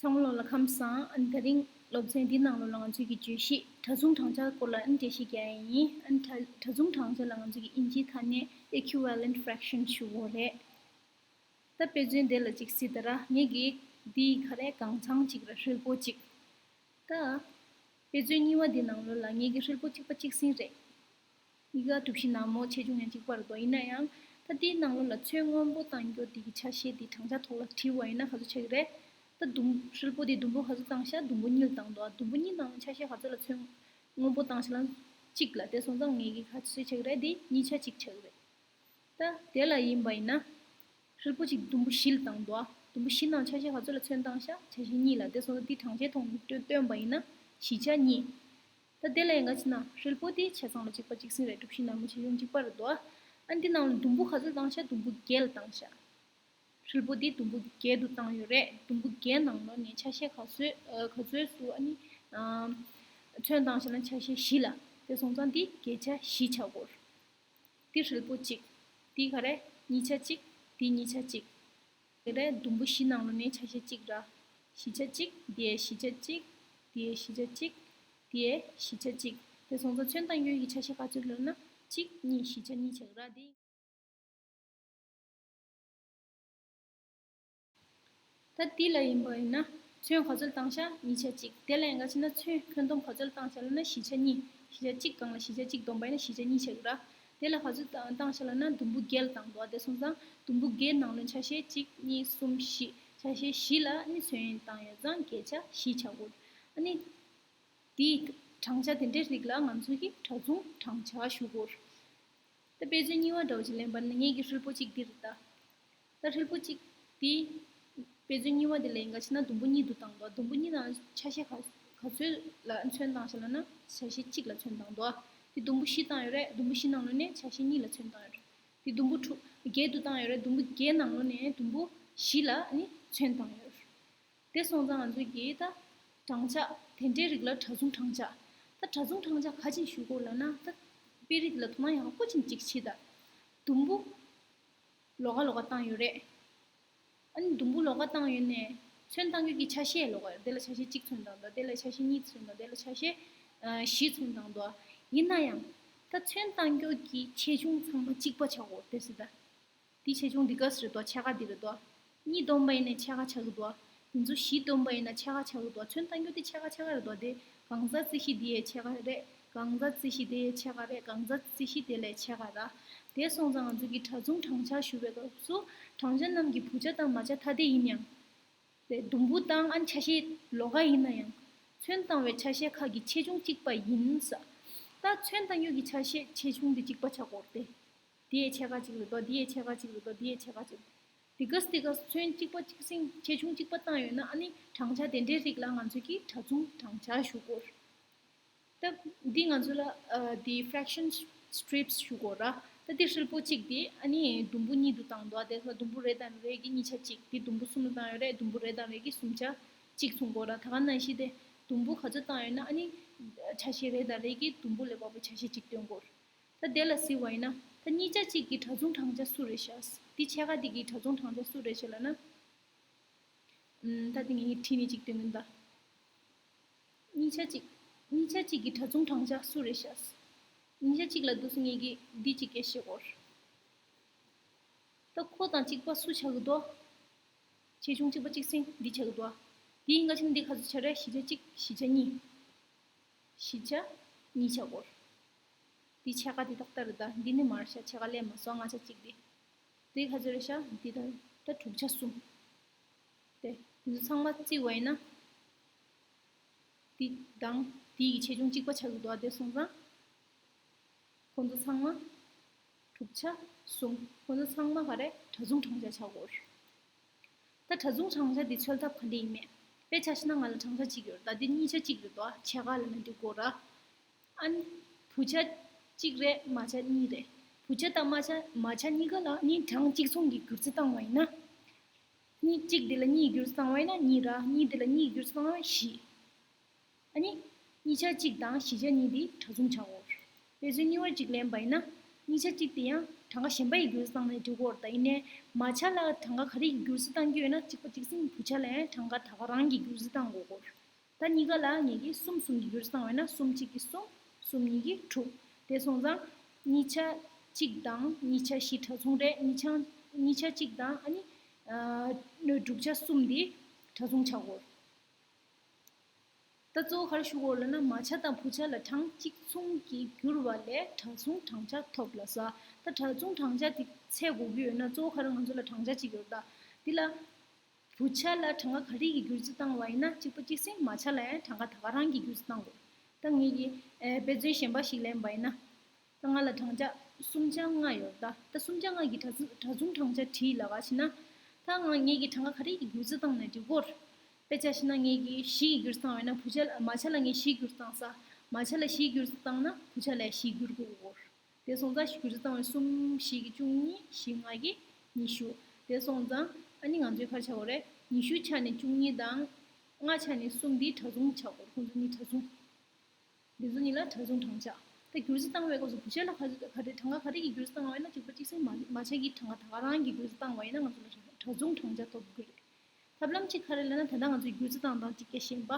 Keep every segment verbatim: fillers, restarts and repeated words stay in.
ཚང་མ་ལ་ཁམས་བཟང་། ཨ་ནི་དེ་རིང་སློབ་ཚན་འདི་ནང་ལོགས་ལ་ང་ཚོས་ཀྱི་བརྗོད་གཞི་གྲྭ་བཙུན་གྲངས་ཆ་སྐོར་ལ་ཨ་ནི་འགྲེལ་བཤད་རྒྱག་ཡ་ཡིན། ཨ་ནི་གྲྭ་གྲྭ་བཙུན་གྲངས་ཆ་ལ་ང་ཚོས་ཀྱི་དབྱིན་ཇིའི་ཐ་སྙད་equivalent fraction ཞུ་དགོས་རེད། ད་དཔེ་མཚོན་དེ་ལ་ཅིག་གཟིགས་དང་། ངས་ཀྱི་འདི་ག་རེ་གང་ཚང་ཅིག་ར་ཧྲིལ་པོ་ཅིག་ད་དཔེ་མཚོན་གཉིས་པ་འདི་ནང་ལོགས་ལ་ངས་ཀྱི་ཧྲིལ་པོ་གཅིག་པ་གཅིག་སྲིང་རེད། གཉིས་ཀ་གྲུ་བཞི་ནར་མོ་ཆེ་ཆུང་ཡང་གཅིག་པ་རེད་དོ། ཡིན་ན་ཡང་ད་འདིའི་ནང་ལོགས་ལ་ཚོན་སྔོན་པོ་བཏང་རྒྱུ་འདི་གི་ཆ་ཤས་འདི་གྲངས་ཆ་ཐོག་ལ་བྲིས་པ་ཡིན་ན་ག་ཚོད་ཆགས་ཀྱི་རེད། ད་དུམ་ཧྲིལ་པོ་འདི་དུམ་བུ་ག་ཚོད་བཏང་ཤག་དུམ་བུ་གཉིས་ལ་བཏང་འདུག་དུམ་བུ་གཉིས་ནང་ཆ་ཤས་ག་ཚོད་ལ་ཚོན་སྔོན་པོ་བཏང་ཤག་ལབ་ན་གཅིག་ལ། དེ་སོང་ཙང་ངས་ཀྱི་ག་ཚོད་ཆགས་ཀྱི་རེད། འདི་གཉིས་ཆ་གཅིག་ཆགས་ཀྱི་རེད། ད་དེ་ལ་ཡིན་པ་ཡིན་ན། ཧྲིལ་པོ་གཅིག་དུམ་བུ་བཞི་ལ་བཏང་འདུག་དུམ་བུ་བཞི་ནང་ཆ་ཤས་ག་ཚོད་ལ་ཚོན་བཏང་ཤག་ཆ་ཤས་གཉིས་ལ། དེ་སོང་ཙང་འདི་གྲངས་ཆའི་ཐོག་ནས་སྟོན་སྟོན་པ་ཡིན་ན་བཞི་ཆ་གཉིས། ད་དེ་ལ་ཡིན་ག་ཅི་ན་ཧྲིལ་པོ་དེ་ཆ་ཚང་ལ་གཅིག་པ་གཅིག་སྲིང་རེད། གྲུ་བཞི་ནར་མོ་ཆེ་ཆུང་གཅིག་པ་རེད་དོ། ཨ་འདི་ནང་ལ་དུམ་བུ་ག་ཚོད་བཏང་ཤག་དུམ་བུ་བརྒྱད་ལ་བཏང་ཤག་ཧྲིལ་པོ་དེ་དུམ་བུ་བརྒྱད་དུ་བཏང་ཡོད་རེད། དུམ་བུ་བརྒྱད་ནང་ལོགས་ནས་ཆ་ཤས་ག་ཚོད་ཨ་ག་ཚོད་སུ་ཨ་ནི་ཨ་ཚོན་བཏང་ཤག་ལབ་ན་ཆ་ཤས་བཞི་ལ། དེ་སོང་ཙང་འདི་བརྒྱད་ཆ་བཞི་ཆགས་ཀྱི་ཡོད་རེད། འདི་ཧྲིལ་པོ་གཅིག་འདི་ག་རེ། གཉིས་ཆ་གཅིག་འདི་གཉིས་ཆ་གཅིག་དེ་རེད། དུམ་བུ་བཞི་ནང་ལོགས་ནས་ཆ་ཤས་གཅིག་ར། བཞི་ཆ་གཅིག་འདི་ཡའི་བཞི་ཆ་གཅིག་འདི་ཡའི་བཞི་ཆ་གཅིག་འདི་ཡའི་བཞི་ཆ་གཅིག་དེ་སོང་ཙང་ཚོན་བཏང་རྒྱུ་ཡི་ཆ་ཤས་ག་ཚོད་ལབ་ན་གཅིག་གཉིས་བཞི་ཆ་གཉིས་ཆགས་ར། འདི། ད་འདི་ལ་ཡིན་པ་ཡིན་ན་ཚོན་ག་ཚོད་བཏང་ཤག་གཉིས་ཆ་གཅིག་དེ་ལ་ཡིན་ག་ཅི་ན་ཚོན་ཁྱོན་བསྡོམས་ག་ཚོད་བཏང་ཤག་ལབ་ན་བཞི་ཆ་གཉིས། བཞི་ཆ་གཅིག་སྒང་ལ་བཞི་ཆ་གཅིག་བསྡོམས་པ་ཡིན་ན་བཞི་ཆ་གཉིས་ཆགས་ཀྱི་ར། དེ་ལ་ག་ཚོད་བཏང་ཤག་ལབ་ན་དུམ་བུ་བརྒྱད་ལ་བཏང་འདུག་དེ་སོང་ཙང་དུམ་བུ་བརྒྱད་ནང་ལོགས་ཆ་ཤས་གཅིག་གཉིས་གསུམ་བཞི། ཆ་ཤས་བཞི་ལ་ནི་ཚོན་བཏང་ཡོད་ཙང་བརྒྱད་ཆ་བཞི་ཆགས་ཀྱི་ཡོད། ཨ་ནི། དེའི་གྲངས་ཆ་དེ་འདྲའི་རིགས་ལ་ང་ཚོས་ཀྱི་གྲྭ་བཙུན་གྲངས་ཆ་ཞུ་གི་ཡོད་རེད། ད་དཔེ་མཚོན་གཉིས་པ་འདྲ་བོ་ཅིག་ལེན་པ་ན་ངས་ཀྱི་ཧྲིལ་པོ་གཅིག་འདི་རེད་ད། ད་ཧྲིལ་པོ་གཅིག་འདི། དཔེ་མཚོན་གཉིས་པ་འདི་ལེན་ག་ཅི་ན་དུམ་བུ་གཉིས་དུ་བཏང་འདུག་དུམ་བུ་གཉིས་ནང་ཆ་ཤས་ག་ག་ཚོད་ལ་ཚོན་བཏང་ཤག་ལབ་ན་ཆ་ཤས་གཅིག་ལ་ཚོན་བཏང་འདུག་དེ་དུམ་བུ་བཞི་བཏང་ཡོད་རེད། དུམ་བུ་བཞི་ནང་ལོགས་ནས་ཆ་ཤས་གཉིས་ལ་ཚོན་བཏང་ཡོད་རེད། དེ་དུམ་བུ་དྲུག་བརྒྱད་དུ་བཏང་ཡོད་རེད། དུམ་བུ་བརྒྱད་ནང་ལོགས་ནས་དུམ་བུ་བཞི་ལ་ནི་ཚོན་བཏང་ཡོད་རེད། དེ་སོང་ཙང་ང་ཚོས་ཀྱིས་ད་གྲངས་ཆ་དེ་འདྲའི་རིགས་ལ་གྲྭ་བཙུན་གྲངས་ཆ། ད་གྲྭ་བཙུན་གྲངས་ཆ་ག་ཅིག་ཞུ་དགོས་ལབ་ན། ད་དཔེ་རིས་ལ་དོ་སྣང་ཡག་པོ་ཅིག་ཅིག་བྱེད་ད། དུམ་བུ་ལོགས་ཀ་ལོགས་ཀ་བཏང་ཡོད་རེད། ཨ་ནི་དུམ་བུ་ལོགས་ཀ་བཏང་ཡོད་ནས་ཚོན་བཏང་རྒྱུ་གི་ཆ་ཤས་ལོགས་ཀ་ཡོད། དེ་ལ་ཆ་ཤས་གཅིག་ཚོན་བཏང་འདུག་དེ་ལ་ཆ་ཤས་གཉིས་ཚོན་བཏང་། དེ་ལ་ཆ་ཤས་ཨ་བཞི་ཚོན་བཏང་འདུག་ཡིན་ན་ཡང་ད་ཚོན་བཏང་རྒྱུ་གི་ཆེ་ཆུང་ཚང་མ་གཅིག་པ་ཆགས་དགོས་དེ་སྲིད་ད། འདི་ཆེ་ཆུང་འདི་ག་ཚོད་རེད་དོ། ཕྱེད་ཀ་འདི་རེད་དོ། གཉིས་བསྡོམས་པ་ཡིན་ན་ཕྱེད་ཀ་ཆགས་ཀྱི་འདུག་འདི་ཚོ་བཞི་བསྡོམས་པ་ཡིན་ན་ཕྱེད་ཀ་ཆགས་ཀྱི་འདུག་ཚོན་བཏང་རྒྱུ་དེ་ཕྱེད་ཀ་ཕྱེད་ཀ་རེད་དོ། དེ་གང་ཟག་རྩིས་གཞི་འདི་ཡའི་ཕྱེད་ཀ་རེད། གང་ཟག་རྩིས་གཞི་དེ་ཡའི་ཕྱེད་ཀ་རེད། གང་ཟག་རྩིས་གཞི་དེ་ལའི་ཕྱེད་ཀ་ར། དེ་སོང་ཙང་ང་ཚོ་གི་གྲྭ་བཙུན་གྲངས་ཆ་ཞུ་བའི་སྐབས་སུ་གྲངས་ཆ་རྣམས་ཀྱི་བུ་ཆ་དང་མ་ཆ་ཐ་དད་ཡིན་ཡང་། དེ་དུམ་བུ་དང་ཨ་ཆ་ཤས་ལོགས་ཀ་ཡིན་ན་ཡང་། ཚོན་བཏང་བའི་ཆ་ཤས་ཁག་གི་ཆེ་ཆུང་གཅིག་པ་ཡིན་ས། ད་ཚོན་བཏང་རྒྱུ་གི་ཆ་ཤས་ཆེ་ཆུང་དེ་གཅིག་པ་ཆགས་དགོས་རེད་དེ། འདི་ཡའི་ཕྱེད་ཀ་གཅིག་རེད་དོ། འདི་ཡའི་ཕྱེད་ཀ་གཅིག་རེད་དོ། འདི་ཡའི་ཕྱེད་ཀ་གཅིག་འདི་ག་སི་འདི་ག་སི་ཚོན་གཅིག་པ་གཅིག་སྲིང་ཆེ་ཆུང་གཅིག་པ་བཏང་ཡོད་ན་ཨ་ནི་གྲངས་ཆ་དེ་འདྲའི་རིགས་ལ་ང་ཚོས་ཀྱིས་གྲྭ་བཙུན་གྲངས་ཆ་ཞུ་གོ། ད་འདི་ང་ཚོ་ལ་ཨ་འདི་fraction strips ཞུ་གོ་ར། ད་འདི་ཧྲིལ་པོ་གཅིག་འདི་ཨ་ནི་དུམ་བུ་གཉིས་དུ་བཏང་འདུག་དེ་ལ་དུམ་བུ་རེ་དང་རེ་གི་གཉིས་ཆ་གཅིག་འདི་དུམ་བུ་གསུམ་ལ་བཏང་ཡོད་རེད། དུམ་བུ་རེ་དང་རེ་གི་གསུམ་ཆ་གཅིག་མཚུངས་གོ་ར། ད་ག་ནང་བཞིན་དེ་དུམ་བུ་ག་ཚོད་བཏང་ཡོད་ན་ཨ་ནི་ཆ་ཤས་རེ་དང་རེ་གི་དུམ་བུ་ལས་བབས་པའི་ཆ་ཤས་གཅིག་སྟོན་གོ། ད་དེ་ལ་གཟིགས་པ་ཡིན་ན་ད་གཉིས་ཆ་གཅིག་གི་གྲྭ་བཙུན་གྲངས་ཆ་སུ་རེད་ཤག་འདི་ཕྱེད་ཀ་འདི་གི་གྲྭ་བཙུན་གྲངས་ཆ་སུ་རེད་ཤག་ལབ་ན། ཨམ། ད་འདི་ངས་བྲིས་ནས་གཅིག་སྟོན་གྱིན་ད། གཉིས་ཆ་གཅིག་གཉིས་ཆ་གཅིག་གི་གྲྭ་བཙུན་གྲངས་ཆ་སུ་རེད་ཤག་གཉིས་ཆ་གཅིག་ལ་འདུག་སེ་ངས་ཀྱིས་འདི་གཅིག་སྐད་བཤད་གོ། ད་ཁོ་དང་གཅིག་པ་སུ་ཆགས་ཀྱི་འདུག་ཆེ་ཆུང་གཅིག་པ་གཅིག་སྲིང་འདི་ཆགས་ཀྱི་འདུག་འདི་ཡིན་ག་ཅི་ན་འདི་ག་ཚོད་ཆགས་རེད། བཞི་ཆ་གཅིག་བཞི་ཆ་གཉིས། བཞི་ཆ་གཉིས་ཆགས་གོ། འདི་ཕྱེད་ཀ་འདི་ཏག་ཏག་རེད་ད། འདི་ནི་མར་ཤ་ཕྱེད་ཀ་ལས་མ་སོང་། ལྔ་ཆ་གཅིག་འདི། འདི་ག་ཚོད་རེད་ཤག་འདི་ད་ད་དྲུག་ཆ་གསུམ། དེ་འདི་ཚོ་ཚང་མ་བརྩི་བ་ཡིན་ན། འདི་དང་འདི་ཡི་ཆེ་ཆུང་གཅིག་པ་ཆགས་ཀྱི་འདུག་ཨ། དེ་སོང་ཙང་། ཁོང་ཚོ་ཚང་མ་དྲུག་ཆ་གསུམ། ཁོང་ཚོ་ཚང་མ་ག་རེ་གྲྭ་བཙུན་གྲངས་ཆ་ཆགས་གོ། ད་གྲྭ་བཙུན་གྲངས་ཆ་འདི་འཚོལ་ཐབས་ག་འདྲ་ཡིན་མེད། དཔེ་ཆ་བཞག་ན་ང་ལ་གྲངས་ཆ་གཅིག་ཡོད་རེད། ད་འདི་གཉིས་ཆ་གཅིག་རེད་དོ། ཕྱེད་ཀ་ལབ་ན་འགྲིག་གོ་ར། ཨ་ནི་བུ་ཆ་གཅིག་རེད། མ་ཆ་གཉིས་རེད། བུ་ཆ་དང་མ་ཆ་མ་ཆ་གཉིས་ཀ་ལ་ནི་གྲངས་གཅིག་མཚུངས་ཀྱི་བསྒྱུར་རྩིས་བཏང་བ་ཡིན་ན། ནི་གཅིག་འདི་ལ་གཉིས་བསྒྱུར་རྩིས་བཏང་བ་ཡིན་ན་གཉིས་ར། གཉིས་འདི་ལ་གཉིས་བསྒྱུར་རྩིས་བཏང་བ་ཡིན་ན་བཞི། ཨ་ནི། གཉིས་ཆ་གཅིག་དང་བཞི་ཆ་གཉིས་འདི་གྲྭ་བཙུན་ཆགས་འོར། དཔེ་མཚོན་གཉིས་པ་གཅིག་ལེན་པ་ཡིན་ན། གཉིས་ཆ་གཅིག་དེ་ཡང་གྲྭ་ གྲངས་ཀ་གཞན་པ་ཡི་བསྒྱུར་རྩིས་བཏང་ནས་འགྲིག་གི་ཡོད་རེད། ད་ཡིན་ནའི་མ་ཆ་ལ་གྲངས་ཀ་ག་རེ་ཡི་བསྒྱུར་རྩིས་བཏང་གི་ཡོད་ན་གཅིག་པ་གཅིག་སྲིང་བུ་ཆ་ལ་ཡང་གྲངས་ཀ་ད་ག་རང་གི་བསྒྱུར་རྩིས་བཏང་དགོས་ཀྱི་ཡོད་རེད། ད་གཉིས་ཀ་ལ་ངེད་ཀྱིས་གསུམ་གསུམ་གྱི་བསྒྱུར་རྩིས་བཏང་བ་ཡིན་ན་གསུམ་གཅིག་གིས་གསུམ། གསུམ་གཉིས་ཀྱིས་དྲུག་དེ་སོང་ཙང་གཉིས་ཆ་གཅིག་དང་གཉིས་ཆ་བཞི་ཕྲ་མཚུངས་རེད། གཉིས་ཆ་གཉིས་ཆ་གཅིག་དང་ཨ་ནི་ཨ་དྲུག་ཆ་གསུམ་དེ་ཕྲ་མཚུངས་ཆགས་ཀྱི་ཡོད་རེད། ད་གཙོ་བོ་ག་རེ་ཞུ་དགོས་ལབ་ན་མ་ཆ་དང་བུ་ཆ་ལ་གྲངས་གཅིག་མཚུངས་ཀྱིས་བསྒྱུར་བ་ལས་ཕྲ་མཚུངས་གྲངས་ཆ་ཐོབ་ལབ་ས། ད་ཕྲ་མཚུངས་གྲངས་ཆ་དེ་འཚོལ་དགོས་ཀྱི་ཡོད་ན་གཙོ་བོ་ག་རེ་ང་ཚོ་ལ་གྲངས་ཆ་གཅིག་ཡོད་རེད། ད་འདི་ལ་བུ་ཆ་ལ་གྲངས་ཀ་ག་རེ་གི་བསྒྱུར་རྩིས་བཏང་བ་ཡིན་ན་གཅིག་པ་གཅིག་སྲིང་མ་ཆ་ལ་ཡང་གྲངས་ཀ་ད་ག་རང་གི་བསྒྱུར་རྩིས་བཏང་དགོས། ད་ངེད་ཀྱིས་ཨེ་དཔེ་མཚོན་གཞན་པ་ཞིག་ལེན་པ་ཡིན་ན། ད་ང་ལ་གྲངས་ཆ་སུམ་ཆ་ལྔ་ཡོད་རེད། ད་ད་སུམ་ཆ་ལྔ་གི་ཕྲ་མཚུངས་ཕྲ་མཚུངས་གྲངས་ཆ་བྲིས་ལབ་པ་ཡིན་ན། ད་ང་ངེད་ཀྱིས་གྲངས་ཀ་ག་རེ་གི་བསྒྱུར་རྩིས་བཏང་ན་འགྲིག་གོ། དཔེ་ཆ་བཞག་ན་ངེད་ཀྱིས་བཞི་གི་བསྒྱུར་རྩིས་བཏང་བ་ཡིན་ན་བུ་ཆ་ལ་མ་ཆ་ལ་ངས་བཞི་གི་བསྒྱུར་རྩིས་བཏང་ས། མ་ཆ་ལ་བཞི་གི་བསྒྱུར་རྩིས་བཏང་ན་བུ་ཆ་ལ་བཞི་གི་བསྒྱུར་དགོས་གོ། དེ་སོང་ཙང་བསྒྱུར་རྩིས་བཏང་བའི་གསུམ་བཞི་གི་བཅུ་གཉིས། བཞི་ལྔ་གི་ཉི་ཤུ། དེ་སོང་ཙང་ཨ་ནི་ང་ཚོའི་ག་རེ་ཆགས་ཀྱི་ཡོད་རེད། ཉི་ཤུ་ཆ་ནས་བཅུ་གཉིས་དང་ལྔ་ཆ་ནས་གསུམ་འདི་ཕྲ་མཚུངས་ཆགས་ཀྱི་ཡོད་རེད། ཁོང་ཚོ་གཉིས་ཕྲ་མཚུངས། འདི་ཚོ་གཉིས་ལ་ཕྲ་མཚུངས་གྲངས་ཆ། ད་བསྒྱུར་རྩིས་བཏང་བའི་སྐབས་སུ་བུ་ཆ་ལ་ག་ག་རེ་གྲངས་ཀ་ག་རེ་གི་བསྒྱུར་རྩིས་བཏང་བ་ཡིན་ན་གཅིག་པ་གཅིག་སྲིང་མ་མ་ཆ་གི་གྲངས་ཀ་ད་ག་རང་གི་བསྒྱུར་རྩིས་བཏང་བ་ཡིན་ན་ང་ཚོ་ལ་ཕྲ་མཚུངས་གྲངས་ཆ་ཐོབ་ཀྱི་རེད། ཐབས་ལམ་གཅིག་ག་རེ་ལབ་ན་ད་ལྟ་ང་ཚོའི་བསྒྱུར་རྩིས་བཏང་སྟངས་གཅིག་རྐྱང་གཞན་པ།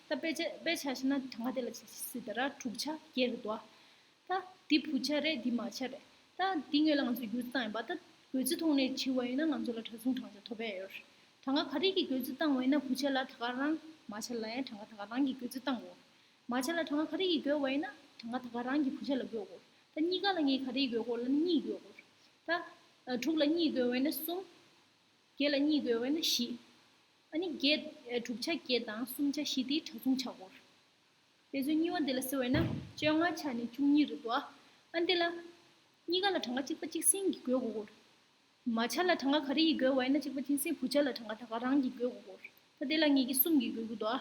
ད་དཔེ་ཆ་དཔེ་ཆ་བཞག་ན་གྲངས་ཀ་དེ་ལ་ཅིག་སྲིད་ད་ར་དྲུག་ཆ་བརྒྱད་རེད་དོ། ད་འདི་བུ་ཆ་རེད། འདི་མ་ཆ་རེད། ད་འདི་སྔོན་ལ་ང་ཚོས་བསྒྱུར་རྩིས་བཏང་ཡིན་པ། ད་བགོ་རྩིས་ཐོག་ནས་བྲིས་པ་ཡིན་ན་ང་ཚོ་ལ་ཕྲ་མཚུངས་གྲངས་ཆ་ཐོབ་ཡ་ཡོད་རེད། གྲངས་ཀ་ག་རེ་གི་བགོ་རྩིས་བཏང་བ་ཡིན་ན་བུ་ཆ་ལ་ད་ག་རང་། མ་ཆ་ལ་ཡང་གྲངས་ཀ་ད་ག་རང་གི་བགོ་རྩིས་བཏང་དགོས། མ་ཆ་ལ་གྲངས་ཀ་ག་རེ་ཡིས་བགོས་པ་ཡིན་ན་གྲངས་ཀ་ད་ག་རང་གི་བུ་ཆ་ལ་བགོ་དགོས། ད་གཉིས་ཀ་ལ་ངས་ག་རེ་ཡིས་བགོ་དགོས་ལབ་ན་གཉིས་བགོ་དགོས། ད་ཨ་དྲུག་ལ་གཉིས་བགོས་པ་ཡིན་ན་གསུམ། བརྒྱད་ལ་གཉིས་བགོས་པ་ཡིན་ན་བཞི། ཨ་ནི་བརྒྱད་ཨ་དྲུག་ཆ་བརྒྱད་དང་གསུམ་ཆ་བཞི་དེ་ཕྲ་མཚུངས་ཆགས་དགོས། དེ་ཚོའི་གཉིས་པ་འདི་ལ་བསྲེས་པ་ཡིན་ན་བཅོ་ལྔ་ཆ་ནས་བཅུ་གཉིས་རེད་དོ། ཨ་འདི་ལ་གཉིས་ཀ་ལ་གྲངས་ཀ་གཅིག་པ་གཅིག་སྲིང་གིས་བགོ་དགོས་ཀྱི་རེད། མ་ཆ་ལ་གྲངས་ཀ་ག་རེ་ཡིས་བགོས་པ་ཡིན་ན་གཅིག་པ་གཅིག་སྲིང་བུ་ཆ་ལ་གྲངས་ཀ་ད་ག་རང་གིས་བགོ་དགོས་ཀྱི་རེད། ད་དེ་ལ་ངེད་ཀྱིས་གསུམ་གྱིས་བགོ་གི་འདུག་ཨ།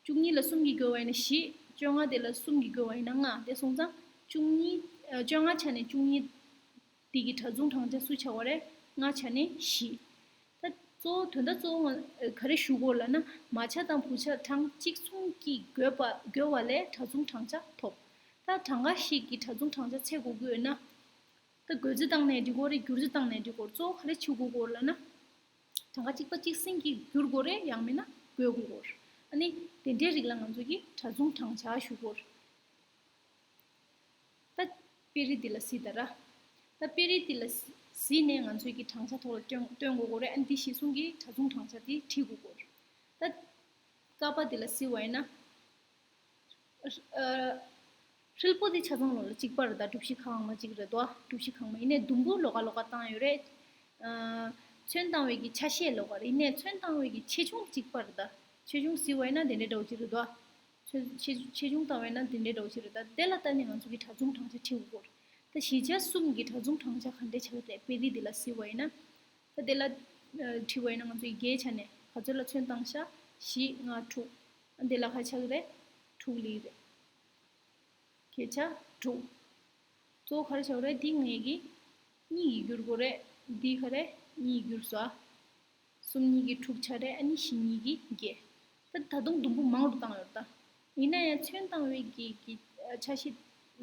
བཅུ་གཉིས་ལ་གསུམ་གྱིས་བགོས་པ་ཡིན་ན་བཞི། བཅོ་ལྔ་དེ་ལ་གསུམ་གྱིས་བགོས་པ་ཡིན་ན་ལྔ། དེ་སོང་ཙང་བཅུ་གཉིས་ཨ་བཅོ་ལྔ་ཆ་ནས་བཅུ་གཉིས་དེ་གི་ཕྲ་མཚུངས་གྲངས་ཆ་སུ་ཆགས་པ་རེད། ལྔ་ཆ་ནས་བཞི། ད་གཙོ་བོ་དོན་དག་གཙོ་བོ་ང་ག་རེ་ཞུ་དགོས་ལབ་ན་མ་ཆ་དང་བུ་ཆ་གྲངས་གཅིག་མཚུངས་ཀྱིས་བགོས་པ་བགོས་པ་ལས་ཕྲ་མཚུངས་གྲངས་ཆ་ཐོབ། ད་གྲངས་ཀ་ཞིག་གི་ཕྲ་མཚུངས་གྲངས་ཆ་འཚོལ་དགོས་ཀྱི་ཡོད་ན། ད་བགོ་རྩིས་བཏང་ནའི་འགྲིག་གི་རེད། བསྒྱུར་རྩིས་བཏང་ནའི་འགྲིག་གི་རེད། གཙོ་བོ་ག་རེ་བྱེད་དགོས་ཀྱི་ཡོད་ལབ་ན། གྲངས་ཀ་གཅིག་པ་གཅིག་སྲིང་གིས་བསྒྱུར་དགོས་རེད། ཡང་མིན་ན་བགོ་དགོས་ཀྱི་རེད། ཨ་ནི་དེ་འདྲའི་རིགས་ལ་ང་ཚོ་གིས་ཕྲ་མཚུངས་གྲངས་ཆ་ཞུ་དགོས་རེད། ད་དཔེ་རིས་འདི་ལ་གཟིགས་དང་ར། ད་དཔེ་རིས་འདི་ལ་གཟིགས་ནས་ང་ཚོ་གིས་གྲངས་ཆ་ཐོག་ལ་སྟོན་སྟོན་དགོས་ཀྱི་རེད། ཨ་ནི་འདི་གཞིར་བཟུང་གིས་ཕྲ་མཚུངས་གྲངས་ཆ་དེ་བྲིས་དགོས་ཀྱི་རེད། ད་ཀ་པ་འདི་ལ་གཟིགས་པ་ཡིན་ན། ཨ་ཧྲིལ་པོ་དེ་ཆ་ཚང་ལོ་ལ་གཅིག་པ་རེད། ད་གྲུ་བཞི་ཁ་གང་མ་གཅིག་རེད་དོ། གྲུ་བཞི་ཁ་གང་མ་ཡིན་ནའི་ཟླུམ་པོ་ལོགས་ཀ་ལོགས་ཀ་བཏང་ཡོད་རེད། ཨ་ཚོན་བཏང་བའི་གི་ཆ་ཤས་ལོགས་ཀ་རེད། ཡིན་ནའི་ཚོན་བཏང་བའི་གི་ཆེ་ཆུང་གཅིག་པ་རེད། ད་ཆེ་ཆུང་གཟིགས་པ་ཡིན་ན་དེ་འདྲའི་འདྲ་བོ་གཅིག་རེད་དོ། ཚོན་ཆེ་ཆེ་ཆུང་བཏང་བ་ཡིན་ན་དེ་འདྲའི་འདྲ་བོ་གཅིག་རེད། ད་དེ་ལ་བལྟས་ནས་ང་ཚོ་གིས་ཕྲ་མཚུངས་གྲངས་ཆ་བྲིས་དགོས་རེད། ད་བཞི་ཆ་གསུམ་གྱི་ཕྲ་མཚུངས་གྲངས་ཆ་ག་འདྲས་ཆགས་ཀྱི་རེད། དཔེ་རིས་འདི་ལ་གཟིགས་པ་ཡིན་ན། ད་དེ་ལ་ཨ་བྲིས་པ་ཡིན་ན་ང་ཚོ་ཡི་གེའི་ཆ་ནས་ག་ཚོད་ལ་ཚོན་བཏང་ཤག་བཞི་ལྔ་དྲུག་ཨ་འདི་ལ་ག་ཆགས་ཀྱི་རེད། དྲུག་ལི་རེད། བརྒྱད་ཆ་དྲུག་གཙོ་བོ་ག་རེ་ཆགས་རེད། འདི་ངེད་ཀྱིས་གཉིས་ཀྱིས་བསྒྱུར་དགོས་རེད། འདི་ག་རེ་གཉིས་བསྒྱུར་སོང་། གསུམ་གཉིས་ཀྱིས་དྲུག་ཆགས་རེད། ཨ་ནི་བཞི་གཉིས་ཀྱིས་བརྒྱད། ད་ད་དུང་ཟླུམ་པོ་མང་རུ་བཏང་ཡོད་ད། ཡིན་ན་ཡང་ཚོན་བཏང་བའི་གི་གི་ཆ་ཤས་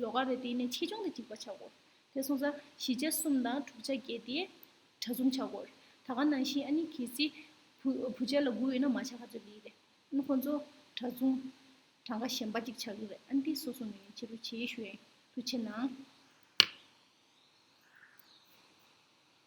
ལོགས་ཀ་རེད། དེ་ཡིན་ནའི་ཆེ་ཆུང་དེ་གཅིག་པ་ཆགས་དགོས། དེ་སོང་ཙང་བཞི་ཆ་གསུམ་དང་དྲུག་ཆ་བརྒྱད་དེ་ཕྲ་མཚུངས་ཆགས་དགོས། ད་ག་ནང་བཞིན་ཨ་ནི་གལ་སྲིད་བུ་བུ་ཆ་ལ་དགུ་ཡོད་ན་མ་ཆ་ག་ཚོད་ལི་རེད། ཨ་ནི་ཁོང་ཚོ་ཕྲ་མཚུངས་གྲངས་ཀ་གཞན་པ་གཅིག་ཆགས་ཀྱི་རེད། ཨ་ནི་དེ་སོ་སོ་ངོས་ནས་ཕྱི་རུ་བྱེད་ཞུ་ཡིན། ཐུགས་རྗེ་གནང་།